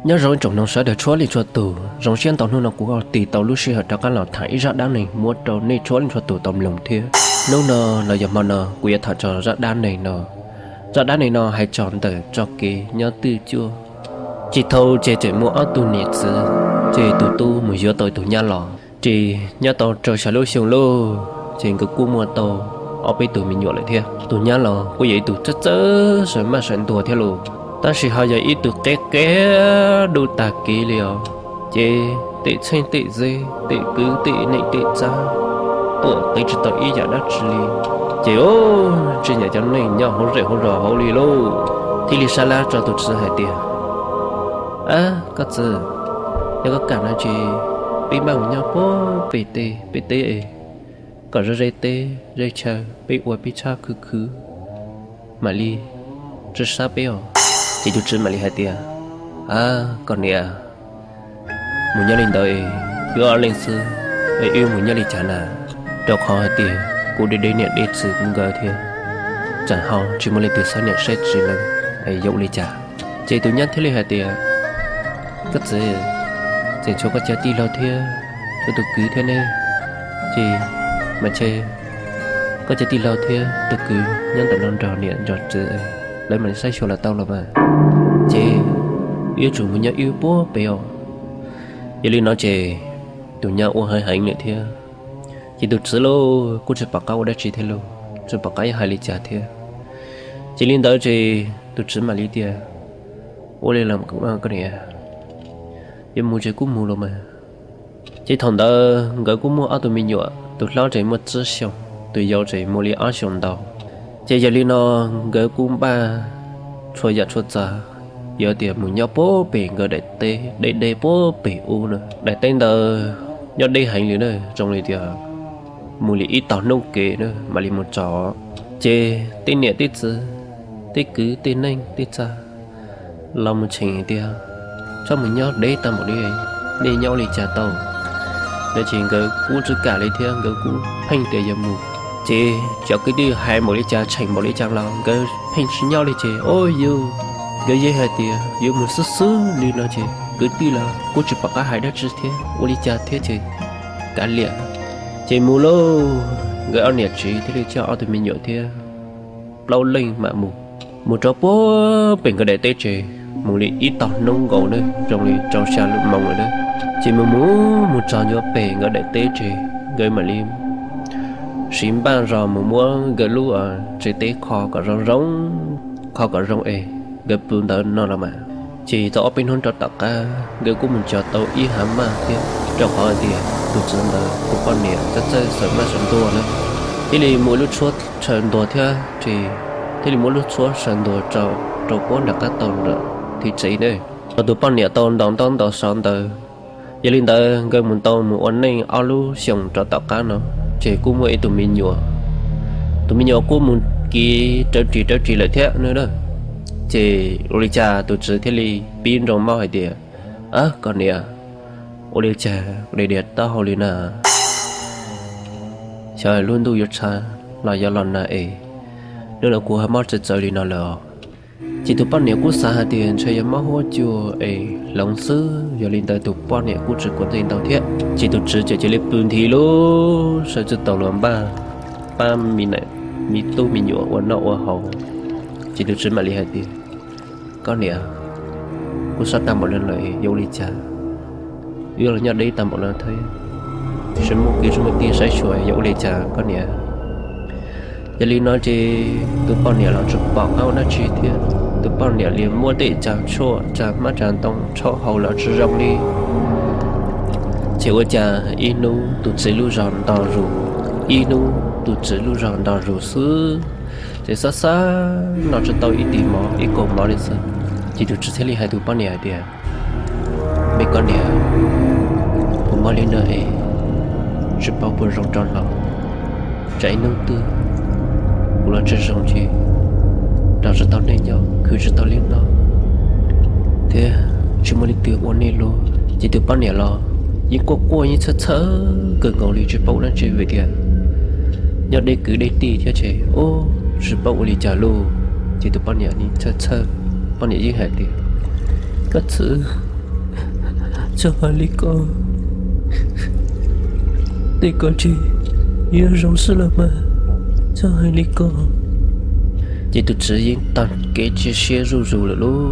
Nyob zoo ib tsoom mloog sawv daws txhua leej txhua tus, zoo siab ntau hnub no kuv ho tig tau lub sij hawm rov qab los tham ib zaj dab neeg muab rau nej txhua leej txhua tus tau mloog thiab. Hnub no los yog hmo no kuv yuav tham txog zaj dab neeg no. Zaj dab neeg no hais txog ntawm txoj kev nyob twj cuaj. Tsis thaum ces tseem muaj ob tug niam txiv, ces tus tub mus yuav tau tus nyab los, ces nyob tau rau xya lub xyoo lauj, ces nkawd kuj muaj tau ob peb tug me nyuam lawm thiab. Tus nyab los kuj yog ib tug txawj txawj sawv maj sawv ntuag thiab lauj, tab sis ho yog ib tug qeb qeb dub tag kev li os. Ces tej txheeb tej ze, tej kwv tej neej tej txaj, tuaj qiv tsis tau ib yam dab tsi li. Ces ub, tsis nyiam cov neeg nyob hauv zej hauv zos hauv li lauj, thiaj li sab laj rau tus txiv hais tias, Ab koj txiv, yog koj kam no ces peb npaj mus nyob puag pem teb, pem teb es kom ze ze teb ze chaw, peb ua peb tshab khwv khwv mam li tsis sab peb os. Ces tus txiv mam li hais tias, Ab koj niam, mus nyob li ntawd es wb ob leeg xwb, es wb mus nyob li cas na? Rau qhov hais tias kuv deb deb niam deb txiv nkawd thiab, tsam ho tsis muaj leej twg saib niam saib txiv lawm, es yuav ua li cas? Ces tus nyab thiaj li hais tias, Koj txiv, tseem tshuav koj cov tij laug thiab, tshuav tus kwv thiab ne. Ces mas ntshe koj cov tij laug thiab tus kwv nyob ntawm no nrog niam nrog txiv, lawv mam li saib xyuas los tau los mas. Ces wb yuav tsum mus nyob wb puag pem os. Yog li no ces tus nyab ua heev heev lawm thiab. Ces tus txiv lauj kuj tsis pom qab ua dab tsi thiab lauj, tsis pom qab yuav hais li cas thiab. Ces li ntawd ces tus txiv mam li tias, Ua li los koj niam, yuav mus ces kuj mus los mas. Ces thaum ntawd nkawd kuj muaj ob tug me nyuam, tus hlob tseem muaj tsib xyoos, tus yau tseem muaj li ob xyoos ntau. Ces yog li no nkawd kuj npaj txhua yam txhua tsav, yog tias mus nyob puag pem nkawd daim teb deb deb puag pem ub na. Daim teb ntawd nyob deb heev li na, zoo li tias mus li ib tog hnub kev na mam li mus txog. Ces tej niam tej txiv, tej kwv tej neej tej txaj los mus tseem tias, Txhob mus nyob deb tag npaum li, nej nyob ua li cas tau? No ces nkawd kuj tsis kam li thiab, nkawd kuj pheej tias yuav mus. Ces cov kwv tij hais npaum li cas tseem npaum li cas los nkawd pheej tsis nyob li ces, o yus, nkawd yeej hais tias yuav mus xwb xwb li no ces kwv tij los kuj tsis pom qab hais dab tsi thiab ua li cas thiab ces kav liam. Ces mus lauj, nkawd ob niam txiv thiaj li coj ob tug me nyuam thiab plaub leej mam mus. Mus rau puag pem nkawd daim teb tsev, mus li ib tog hnub nkaus na, zoo li rau xya lub moos lawm na. Ces mus mus mus txog ntua pem nkawd daim teb tsev, nkawd mam li siv npaj zog mus muab nkawd lub tsev teb kho kom zoo zoo, kho kom zoo es nkawd pw ntawd no los mas. Ces tau ob peb hnub rau tom qab nkawd kuj mus cog tau ib hav maj thiab, rau qhov hais tias tus txiv ntawd tus poj niam txawj txawj xaws maj xaws ntuag na, thiaj li muaj ib lub tshuab xaws ntuag thiab ces thiaj li muab lub tshuab xaws ntuag rau, rau puab nram qab tau nram thib tsev na. Thaum tus poj niam tau ntaus ntaub ntaus xov ntawd, yog li ntawd nkawd mus tau mus ua neej ob lub xyoos rau tom qab no, ces kuj muaj ib tug me nyuam. Tus me nyuam kuj mus kiv rawv ris rawv ris lawm thiab na. Ces ua li cas tus txiv thiaj li pib nroo mob hais tias, Ab koj niam, ua li cas kuv dias dias taub hau li na? Xyov lub ntuj yuav tshav los yuav los nag es hnub no kuv ho mob txawv txawv li no lawm os. Ces tus poj niam kuj xav hais tias ntshe yog mob huab cua es hloov xwb, yog li ntawd tus poj niam kuj tsis quav ntsej ntau thiab. Ces tus txiv ces cia li pw nthi lub sawv tsis tau los npaj pab me tub me nyuam ua noj ua haus. Ces tus txiv mam li hais tias, Koj niam, kuv sab tag npaum no lawm yuav ua li cas? Wb los nyob deb tag npaum no thiab, tsis muaj kwv tsis muaj tij saib xyuas yuav ua li cas koj niam? Yog li no ces tus poj niam los tsis pom qab ua dab tsi thiab, tus poj niam li muab tej tsav tshuaj tsav hmab tsav ntoo tshaub haus los tsis zoo li. Ces ua cas ib hnub tus txiv lub zog nto zus, ib hnub tus txiv lub zog nto zus xwb, ces xab xab no tsis tau ib tis mov ib kaus mov li xwb. Ces tus txiv thiaj li hais tus poj niam hais tias, Me koj niam, kuv mob li no es tsis paub puas zoo rov los, tsam ib hnub twg kuv los tsis zoo ces rov tsis tau neej nyob, khwv tsis tau li noj, thiab tsis muaj leej twg ua neej luag. Ces tus poj niam los yeej quaj quaj yeej txhawj txhawj kawg nkaus li tsis paub ua dab tsi vim tias nyob deb kwv deb tij thiab ces ub tsis paub ua li cas lauj. Ces tus poj niam txhawj txhawj, poj niam yeej hais tias, Koj txiv, Txhob hais li ko, tej ko tsis yuav zoo xwb los mas, txhob hais li ko. Ces tus tswv yeej tag kev cia siab zuj zus lawm lauj.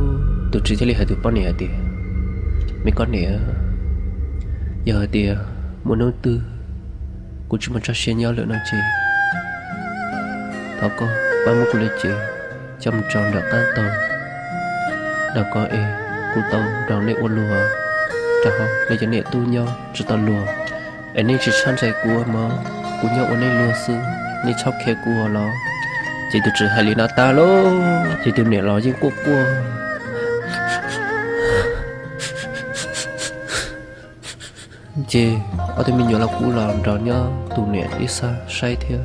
Tus tswv thiaj li hais tus poj niam hais tias, me koj niam, yog hais tias muaj hnub twg kuv tsis muaj txoj sia nyob lawm no ces thov koj pab muab kuv lub cev coj mus tso nram qab taug, nrog koj es kuv tau nrog nej ua luag, rau qhov nej cov niam tub nyob tsis tau luag, es nej tsis txhob ntshai kuv mog, kuv nyob ua nej luag xwb, nej txhob khiav kuv los. Ces tus tswv hais li no tag lauj, ces tus niam los yeej quaj quaj. Ces ob tug me nyuam los kuj los nrog nyob tus niam ib sab saib thiab.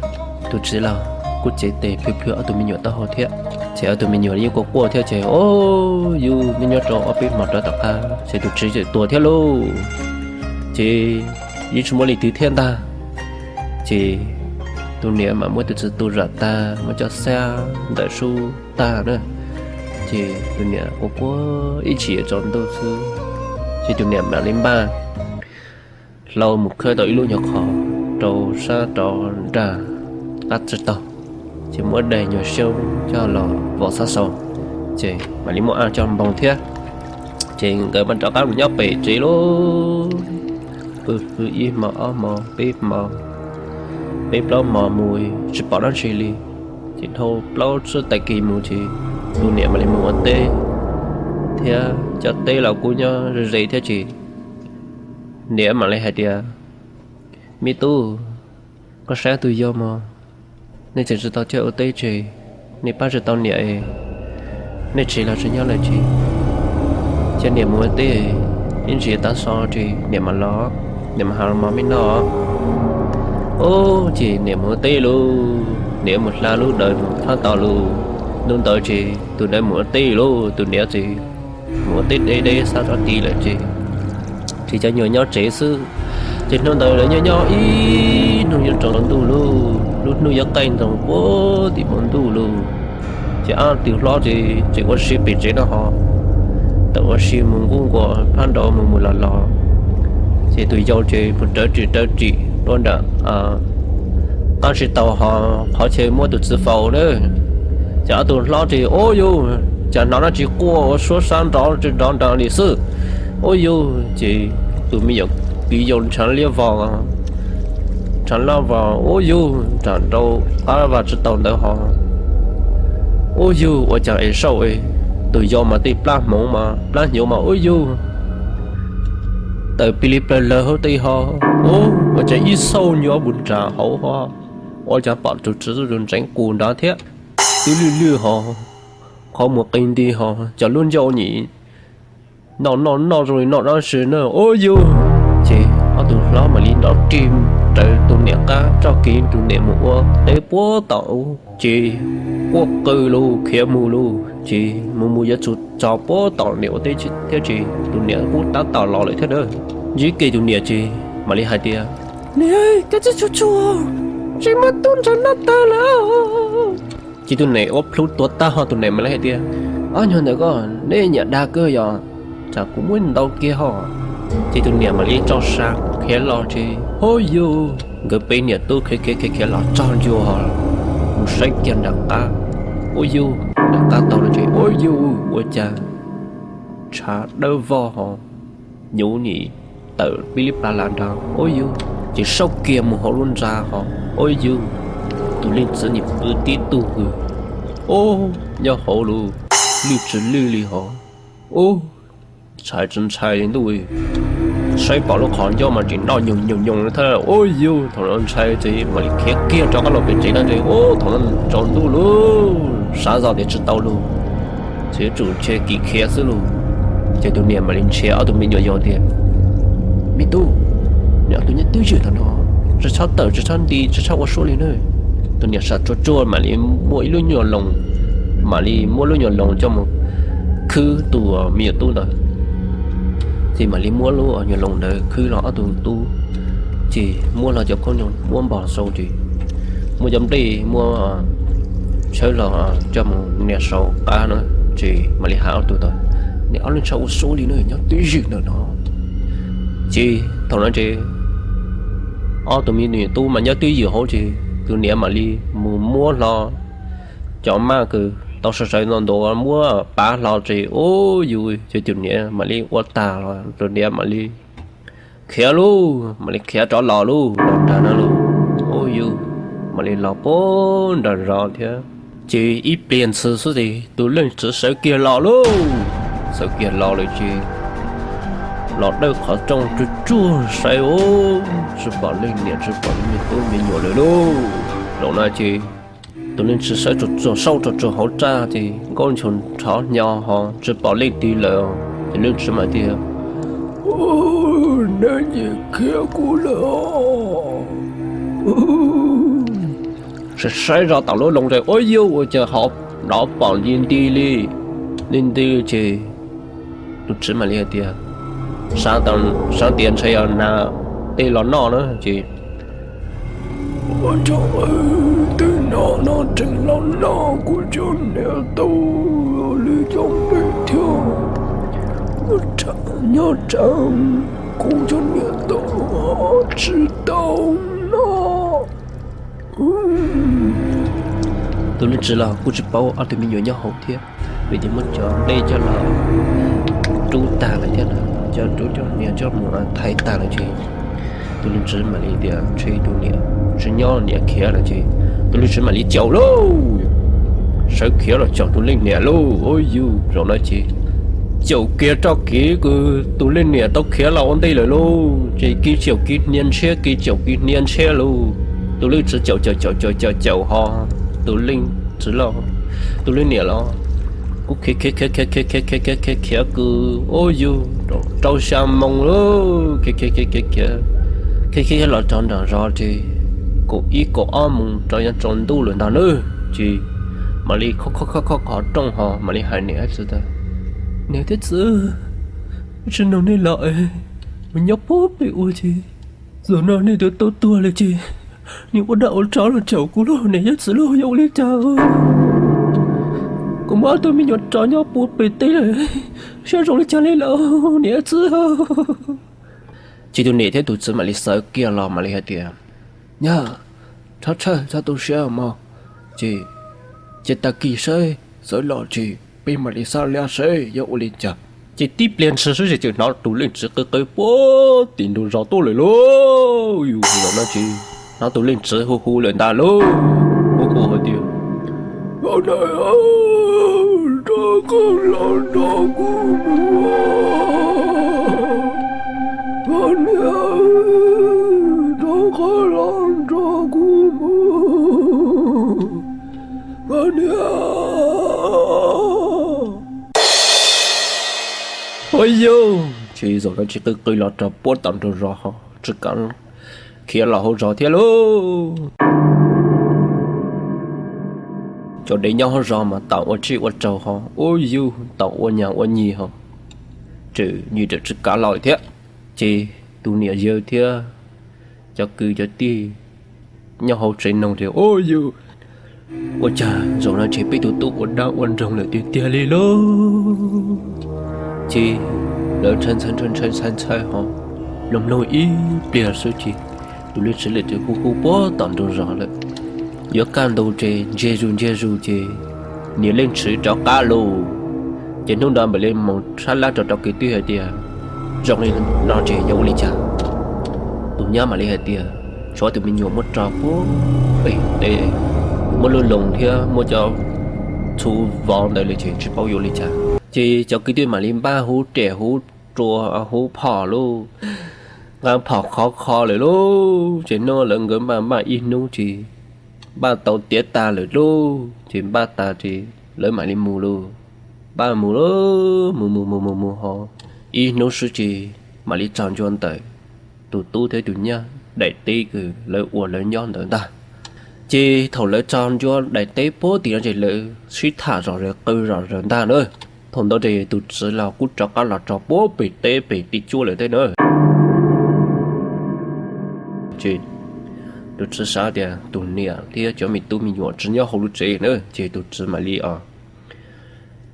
Tus tswv los kuj cev tes plhws plhws ob tug me nyuam taub hau thiab. Ces ob tug me nyuam yeej quaj quaj thiab ces, o, yus nyob nyob rau ob peb hmo rov tom qab ces tus tswv txawm tuag thiab lauj. Ces yeej tsis muaj leej twg thiab ntag. Ces tus niam mam muab tus tswv tu zam tag, muab coj xab ntawm sub tag na. Ces tus niam quaj quaj ib tsam yuav tsaus ntuj xwb, ces tus niam mam li npaj hlau mus khawb tau ib lub nyuag qhov rau sab rov nram qab tsib taug, ces muab daim nyuag xyoob coj los vov xab xaus, ces mam li muab ab coj npog thiab. Ces nkawd mam rov qab mus nyob pem tsev lauj. Pw pw ib hmo ob hmo peb hmo, peb plaub hmo mus tsis pom dab tsi li. Ces dhau plaub tsib tag kis mus ces tus niam mam li mus ua teb thiab, cov teb los kuj nyob ze ze thiab ces niam mam li hais tias, me tub, koj saib tus yau mog, nej tseem tsis tau coj ua teb ces nej pab tsis tau niam, nej tsev los tsis nyob lawm ces cia niam mus ua teb, ib ntsis tav su ces niam mam los, niam mam hais mov me noj. Ub, ces niam mus ua teb lauj, niam mus hla lub dawm mus thab tau lauj. Hnub ntawd ces tus niam mus ua teb lauj, tus niam ces mus ua teb deb deb sab rov tid lawm ces tsis cov nyuag nyob tsev xwb. Ces hnub ntawd lawv nyob nyob ib hnub yuav tsaus ntuj lauj, lub hnub yuav qaij ntoos puag tim hmoov ntuj lauj. Ces ob tug hlob ces tseem ua si pem tsev no ho, tau ua si mus nkuj nkuas phab nraud mus mus los los. Ces tus yau ces mus rawv ris rawv ris rau nram qab tsib taug ho qhov chaw muab tus txiv faus na. Ces ob tug hlob ces, ub yug, cas hnov dab tsi quaj ua suab sab nrov tsis nrov nrov li xwb. Ub yug, ces tus me nyuam kwv yau ntshav liab vog, ntshav loj vog, ub yug, nram nraud qab vaj tsib taug ntawd ho. Ub yug, ua cas es saum tus yau mas tej plab hmoov mas plab hnyuv mas ub yug, tawm pig li plaws lawg hauv tej ho. Ub, ua cas ib xauj nyuam mus nram hauv ho, ua cas pom tus tswv ntxeev qus nrad thiab, twb lwj lwj ho, qhov muag qi nti ho, cov lub ncauj nyim noj noj noj zoo li noj dab tsi na, ub yug. Ces ob tug hlob mam li nrov ris rawv tus niam qab txoj kev tus niam mus ua teb puag tom ub, ces quaj qw lauj, khiav mus lauj, ces mus mus yuav txog puag tom niam ua teb thiab ces tus niam kuj tab tom los lawm thiab na. Ntsib kiag tus niam ces mam li hais tias, niam, koj tsis tshua tshua, tsis muaj tub nrog noj tag lawm. Ces tus niam ua plhu tuag tag ho tus niam mam li hais tias, ob nyuag ntawm koj nej nyiam dag kawg yog, tsam kuv muab ntau kiag ho. Ces tus niam mam li tso sa khiav los ces, ub yug, nkawd peb niam tub khiav khiav khiav khiav los txog ncua ho mus saib kiag nram qab, ub yug, nram qab tau no ces ub yug, ua cas tshav dawb vog ho, nyuv nim tawm pib lib pla las nrad, ub yug, ces saub kiag mus hauv lub ntxa ho, ub yug, tus leej txiv nim pw tib tug hws, ub, nyob hauv lub lwj tsis lwj li ho, ub, ntshai tsis ntshai li ntuj, saib pom lub qhov ncauj mas tseem noj nyoos nyoos nyoos li thiab, ub yug, thaum no ntshai ces mam li khiav kiag rov qab los pem tsev no ces, ub, thaum no tsaus ntuj lauj, xav zoj tias tsis tau lauj, txawm yuav tsum ntshe kis khiav xwb lauj. Ces tus niam mam li ntshe ob tug me nyuam yaus tias, me tub, neb ob tug nyob twj ywm thaum no, tsis txhob tawm tsis txhob nti tsis txhob ua suab li na. Tus niam sam tsuag tsuag mam li muab ib lub nyuag loos, mam li muab lub nyuag loos coj mus khwb tus me nyuam tub ntawd. Ces mam li muab lub nyuag loos ntawd khwb los ob tug tub, ces muab los cov khaub ncaws muab npog xau ces muab cov nplej muab tshawb los coj mus nias saum qab na. Ces mam li hais ob tug tias, neb ob leeg txhob ua suab li na, nyob twj ywm ntawm no. Ces thaum no ces ob tug me nyuam tub mas nyob twj ywm hauv ces tus niam mam li mus muab hlo cov maj kws tau sawv sawv ntxov ntxov muab pav hlo ces ua yus ces tus niam mam li ua tag los tus niam mam li khiav lauj, mam li khiav rov los lauj, los nrag no lauj, ua yus mam li los puag nram zos thiab. Ces ib pliag ntshis xwb ces tus leej txiv sawv kiag los lauj, sawv kiag los lawm ces los dawj qhov rooj tsuag tsuag saib ub, tsis pom leej niam tsis pom leej tub me nyuam lawm lauj. Zaum no ces tus leej txiv saib tsuag tsuag saib rau tsuag hauv txaj ces nkauj nchuav nrov hnyo ho tsis pom leej twg lawm. Tus leej txiv mas tias, neb nyiam khiav kuv lawm. Saib saib zoj tom lub loo ces ua yus ua cas ho nrov pom nti nti li, nti nti ces tus txiv mam li hais tias, xav tias ntshe yog nas tej los noj na ces, ua cas tej nas no tseem los noj kuv cov niam tub li cov pem thiab, nyob tsam kuv cov niam tub tsis tau noj. Tus leej txiv los kuj tsis paub ob tug me nyuam nyob hauv thiab, vim tias muab cov dej coj los rub tag lawm thiab na, coj rub coj niam coj mus thaiv tag lawm ces tus leej txiv mam li tias ntshe tus niam tsis nyob, niam khiav lawm ces tus leej txiv mam li caum lauj, sawv khiav los caum tus leej niam lauj. Ua yus zaum no ces caum kiag txoj kev kws tus leej niam tau khiav los ua ntej lawm lauj, ces kev caum kev hnia ntshiab, kev caum kev hnia ntshiab lauj. Tus leej txiv caum caum caum caum caum caum ho tus leej txiv los, tus leej niam los kuj khiav khiav khiav khiav khiav khiav khiav khiav khiav khiav kws ua yus rau xya moo lauj, khiav khiav khiav khiav khiav khiav khiav los txog nram zos ces kaum ib kaum ob moo rau yav tsaus ntuj lawm ntag na, ces mam li khob khob khob khob qhov rooj ho mam li hais niam txiv tias, niam thiab txiv, wb tsis nug nej los es mus nyob puag pem ua ces zaum no nej twb tau tuag lawm ces nej ua dab ua tsov los caum kuv lauj niam thiab txiv lauj, yog ua li cas kuv muaj ob tug me nyuam tsov nyob puag pem teb lawm, siab zoo li cas li lawm niam thiab txiv. Ces tus niam thiab tus txiv mam li sawv kiag los mam li hais tias, nyab, txhob txhawj txhob tu siab mog, ces cia tag kis saib sawv los ces peb mam li xav liab saib yog ua li cas. Ces tib pliag ntshis xwb ces txawm hnov tus leej txiv qw qw puag tim ntug zos tuaj lawm lauj. Yus zaum no ces hnov tus leej txiv hu hu lawm ntag lauj, hu hu hais tias, rov qab los nrog kuv mus, koj niam, rov qab los nrog kuv mus, koj niam. Ua yus ces zaum no tsis qw qw los rau puag tom ntug zos ho tsis kam khiav los hauv zos thiab lauj. Cov dev nyob hauv zos mas tau ua tsij ua raug ho ua yus tau ua nyas ua nyig ho tseem nyim tseem tsis kav los thiab. Ces tus niam yawg thiab cov kwv cov tij nyob hauv tsev noog tias, ua yus, ua cas zaum no ces peb tus tub ua dab ua nroog lawm tiag tiag li lauj. Ces lawv ntshai ntshai ntshai ntshai ho mloog mloog ib pliag xwb ces tus leej txiv lawm ces hu hu puag tom ntug zos lawm. Yuav kaj ntug ces ntsiag zus ntsiag zus ces niam leej txiv rov qab lauj. Ces hnub no mam li mus sab laj rau cov kwv tij hais tias, zoo li no ces yuav ua li cas? Tus nyab mam li hais tias, tshuav tus me nyuam muab tso puag pem teb, muab lub loos thiab muab cov txhu vov ntawd li ces tsis paub yuav ua li cas. Ces cov kwv tij mam li npaj huv riam huv rua huv phom lauj, nqa phom khov kho lawm lauj. Ces hnub lawv nkawd npaj npaj ib hnub ces npaj tau tiav tag lawm lauj. Ces npaj tas ces lawv mam li mus lauj. Npaj mus lauj, mus mus mus mus mus ho ib hnub xwb ces mam li txog ncua ntawm tus tub thiab tus nyab daim teb uas lawv ua lawv nyob ntawd ntag. Ces thaum lawv txog ncua daim teb puag tim no ces lawv sib tham zom zaws qw zom zaws ntag na. Thaum ntawd ces tus txiv los kuj rov qab los txog puag pem teb pem tij cuab lawm thiab na. Ces tus txiv xav tias tus niam thiab cov me tub me nyuam tsis nyob hauv lub tsev na, ces tus txiv mam li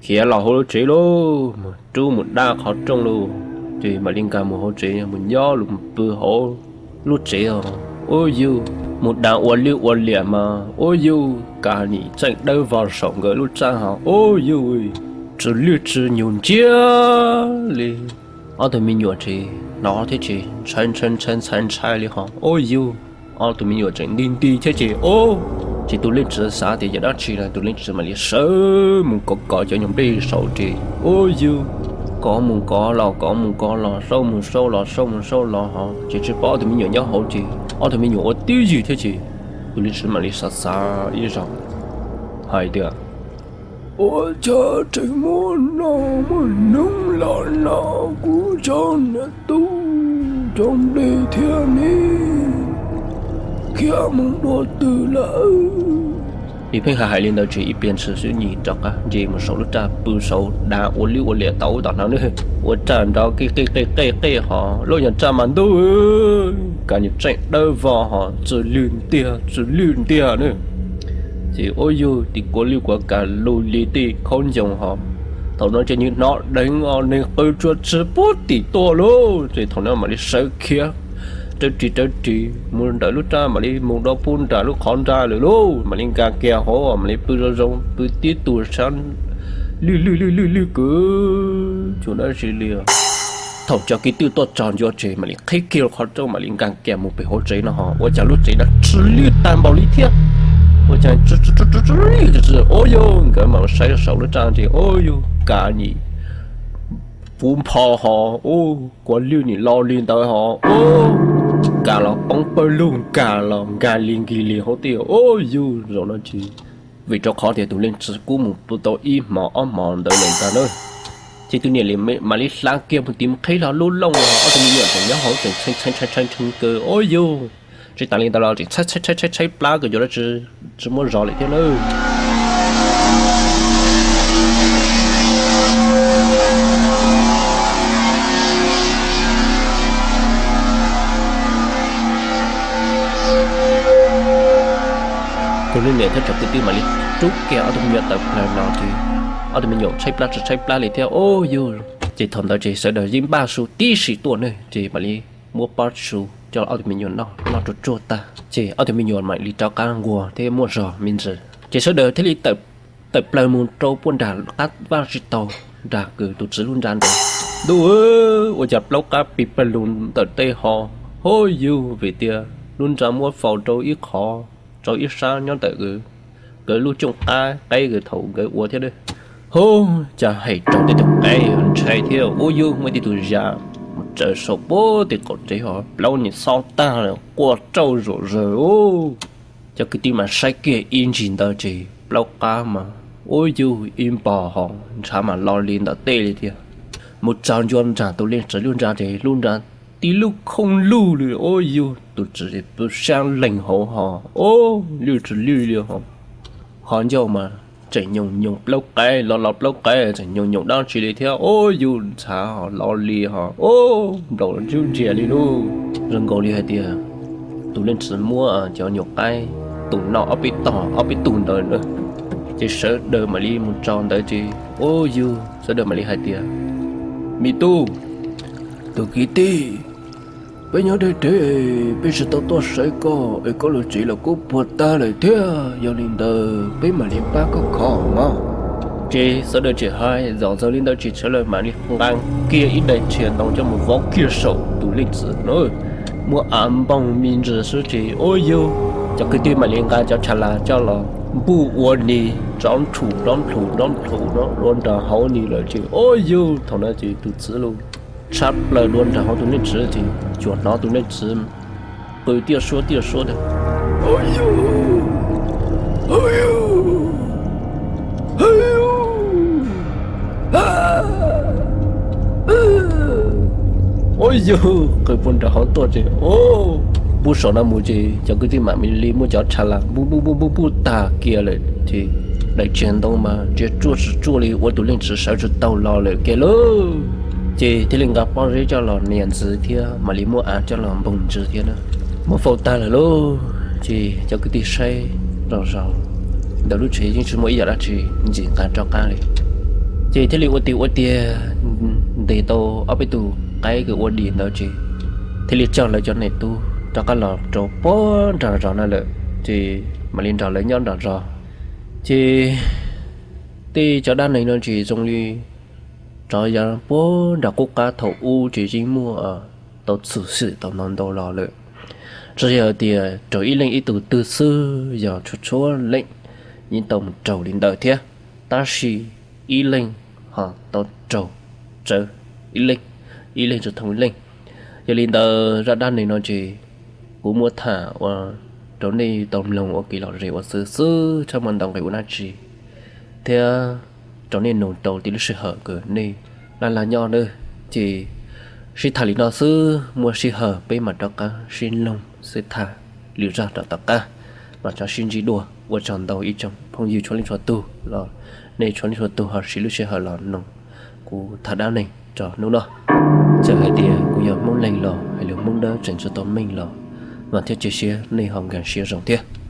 khiav los hauv lub tsev lauj, mus rub mus dab qhov rooj lauj. Ces mam li nkag mus hauv tsev mus nyob los pw hauv lub tsev os. Ub yug, mus da ua lwj ua liam mas ub yug, Kav Nim tseem dawb vog saum nkawd lub raj hos ub yug, tsw lwj tsw nyuag ntsiag li. Ob tug me nyuam ces hnov thiab ces ntshai ntshai ntshai ntshai ntshai li hos ub yug. Ob tug me nyuam tseem nti nti thiab ces ub, ces tus leej txiv xav tias yog dab tsi no tus leej txiv mam li sawv mus kov kov cov nyuag nplej saud ces ub yug, kov mus kov los kov mus kov los, xauj mus xauj los xauj mus xauj los hos ces tsis pom ob tug me nyuam nyob hauv ces ob tug me nyuam ua twj ywm thiab ces tus leej txiv mam li xav xav ib zaug hais tias, ua cas tseem muaj no muaj noog los no, kuv cov niam tub cov nplej thiab ne, khiav mus dua twg lawm? Nws pheej hais hais li ntawd ces ib pliag ntshis xwb nws rov qab nce mus saum lub raj pw saud da ua lwj ua liam tau ub tom no na, ua raj nrov qej qej qej qej qej hos lub nyuag raj mas ntuj, Kav Nim tseem dawb vog hos tsw lwj ntiag tsw lwj ntiag na. Ces ub yug, tis kuav lwj kuav kav lug li tej khaub ncaws hos. Thaum no ces nws hnov deev os, neeg qw tsuag tsi puag tim tuaj lauj. Ces thaum no mam li sawv khiav rawv ris rawv ris mus ntawm lub raj mam li mus rau puag nram lub qhov nrag lawm lauj. Mam li nkag kiag hauv mam li pw zoo zoo, pw tib tug sab lwj lwj lwj lwj lwj kwv tsuas dab tsi li. Thaum cov kwv tij tuaj txog ncua ces mam li qhib kiag qhov rooj mam li nkag kiag mus pem hauv tsev no hos ua cas lub tsev no tsw lwj tag npaum li thiab. Ua cas tsw tsw tsw lwj, ub yug, nkawd mam saib saum lub raj ces ub yug, Kav Nim puv npho hos ub, kuav lwj nim lo li ntawd hos ub, nkag los poob pawg lug, nkag los nkag li nkig li hauv tej ub yug. Zaum no ces vim rau qhov tias tus leej txiv kub mus pw tau ib hmos ob hmos ntawd lawm ntag na. Ces tus niam mam li hla kiag mus tiv mus qhib hlo lub looj los ob tug me nyuam tseem nyob hauv tseem tshee tshee tshee tshee kawg ub yug. Tsis tas li ntawd los tseem tshaib tshaib tshaib tshaib plab kawg, cov dab tsi tsis muaj zov lawm thiab na. Tus leej niam thiab cov kwv tij mam li rub kiag ob tug me nyuam tawm plaws los ces ob tug me nyuam tshaib plab tsis tshaib plab li thiab ub yug. Ces thaum ntawd ces sawv daws yeej npaj su tib si tuaj ne, ces mam li muab pob su coj ob tug me nyuam noj, noj tsuag tsuag tag ces ob tug me nyuam mam li rov qab nquag thiab muaj zog me ntsis. Ces sawv daws thiaj li tawm plaws mus rau puag nram qab vaj tsis taug nram kws tus txiv lub nra ntawd. Ntuj, ua cas plaub qab pig pawg lug ntawm tej ho, ub yug, vim tias lub nra muab faus rau ib qho, rau ib sab nyob ntawm nkawd lub cooj qab qeb nkawd thaum nkawd ua thiab. Ub, cas hem raug tej tug qeb ntshai thiab ub yug, muaj tej tug zam mus tsaws saum puag tej qaum tsev ho plaub nim xob tag lawm, quaj rauj zom zaws ub. Cov kwv tij mas saib kiag ib ntsis ntawd ces plaub qab mas ub yug ib npog ho ntshav mas lo li ntawm tej li thiab. Mus txog ncua nram tus leej txiv lub nra ces lub nra tib lub khooj lug li ub yug, tus txiv pw sab leeg hauv ho ub lwj tsis lwj li ho. Qhov ncauj mas tseem nyoos nyoos plaub qab, lo lo plaub qab tseem nyoos nyoos dab tsi li thiab ub yug, ntshav ho lo li ho ub nplaum ntsuj ntsiag li lauj. Zoo nkaus li hais tias tus leej txiv muab cov nyuam qaib tus noj ob peb tog ob peb tug ntawd na. Ces sawv daws mam li mus txog ntawd ces ub yug, sawv daws mam li hais tias, me tub, tus kwv tij, peb nyob deb deb, peb tsis tau tuaj saib koj es koj lub tsev los kuj puag tag lawm thiab, yog li ntawd peb mam li pab koj kho mog. Ces sawv daws tseem hais zom zaws li ntawd ces sawv daws mam li nqa kiag ib daim tshiav ntoo coj mus vov kiag saum tus leej txiv na. Muab av npoog me ntsis xwb ces ub yug, cov kwv tij mam li nqa cov tsha las coj los npuj ua ni, nrov nplhum nrov nplhum nrov nplhum no dua nram hauv ni lawm ces ub yug, thaum no ces tus txiv los tshab plaws dua nram hauv tus leej txiv ces tsuas hnov tus leej txiv qw tiaj suab tiaj suab tias, ub yug, qw puag nram hauv tuaj ces ub, npuj saum no mus ces cov kwv tij mam li muab cov tsha las npuj npuj npuj npuj npuj tag kiag lawm ces daim tshiav ntoo mas ntsia tsuaj tsis tsuaj li, ua tus leej txiv sawv tsis tau los lawm kiag lauj. Ces thiaj li nqa pob zeb coj los nias ntxiv thiab mam li muab av coj los npoog ntxiv thiab na. Muab faus tag lawm lauj, ces cov kwv tij saib zom zaws ntawm lub tsev yeej tsis muaj ib yam dab tsi ntxim nqa rov qab li. Ces thiaj li ua tiag ua tiag, tes tau ob peb tug qaib kws ua dim ntawd ces thiaj li coj lawv cov niam tub rov qab los rau puag nram zos na lawm, ces mam li nrog lawv nyob nram zos. Ces tej cov dab neeg no ces zoo li rov yav puag nram qub qab thaum ub ces yeej muaj tau txhum xwm tau ntau ntau los lawm, tsis yog tias raug ib leeg ib tug twg xwb, yog txhua txhua leej yeej tau mus raug li ntawd thiab, tab sis ib leeg ho tau raug tsawv ib leeg, ib leeg tsawv thooj ib leeg. Yog li ntawd zaj dab neeg no ces kuv muab tham ua rau nej tau mloog ua kev lom zem ua xwb xwb, txhob muaj ntau nqe ua dab tsi thiab rau nej mloog rau tib lub sij hawm kws nej laj laj nyob nawb. Ces sib tham li no xwb, muaj sij hawm peb mam rov qab sib mloog sib tham lwm zaj rov tom qab, mam rov sib ntsib dua. Ua tsaug ntau ib tsoom phooj ywg txhua leej txhua tug los nej txhua leej txhua tug ho siv lub sij hawm los mloog kuv tham dab neeg rau hnub no. Txawm hais tias kuv yog Hmoob Leeg los hais lus Hmoob Dawb tseem tsis tau meej los mas thiab cia siab nej ho nkag siab zoo thiab.